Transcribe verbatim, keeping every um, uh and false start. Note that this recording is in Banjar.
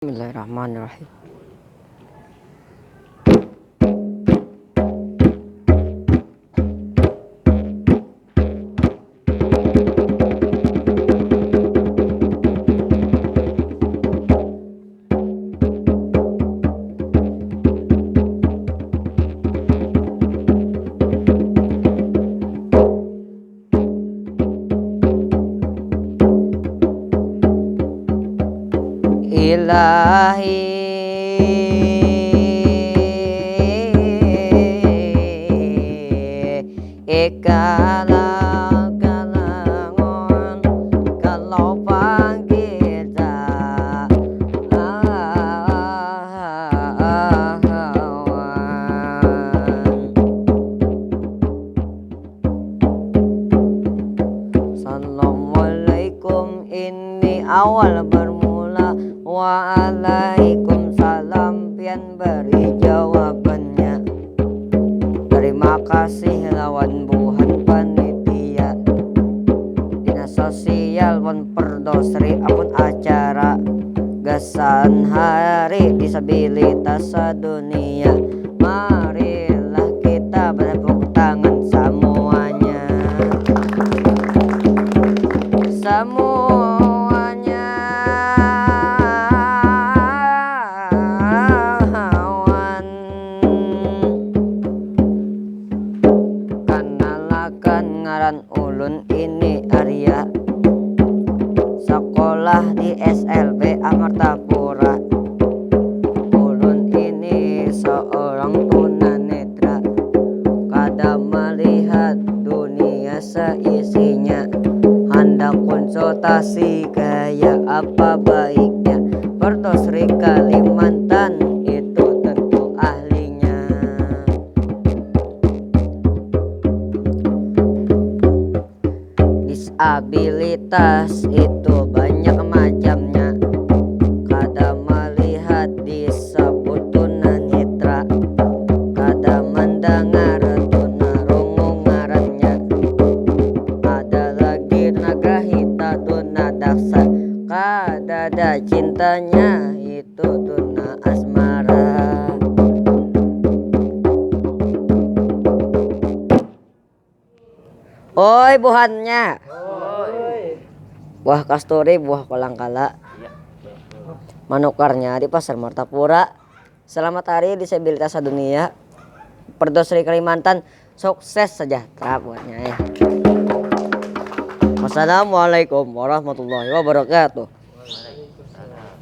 Bismillahirrahmanirrahim. Ilahi, ikalah kalangun kalau panggil tak awan. Assalamualaikum, ini awal bermula. Waalaikumsalam, pian beri jawabannya. Terima kasih lawan buhan panitia dinas sosial wan perdosri amun acara gasan hari disabilitas sadunia. Marilah kita bertepuk tangan samuanya. Samuanya. Wan. Kanalakan ngaran ulun ini Arya. Sekolah di S L B Amartapura. Ulun ini seorang tunanetra. Kada melihat dunia seisinya. Handak konsultasi kaya apa baiknya. Perdosri Kalimantan itu tentu ahlinya. Disabilitas itu banyak macamnya. Kada melihat disebut tunanetra. Kada mendengar tunarungu ngarannya. Ada lagi tunagrahita, tunadaksa. Kadada cintanya itu tuna asmara. Oi buhannya. Buah kasturi, buah kolangkala. Manukarnya di Pasar Martapura. Selamat Hari Disabilitas Sadunia. Perdosri Kalimantan, sukses sejahtera buatnya, eh. Wassalamualaikum warahmatullahi wabarakatuh.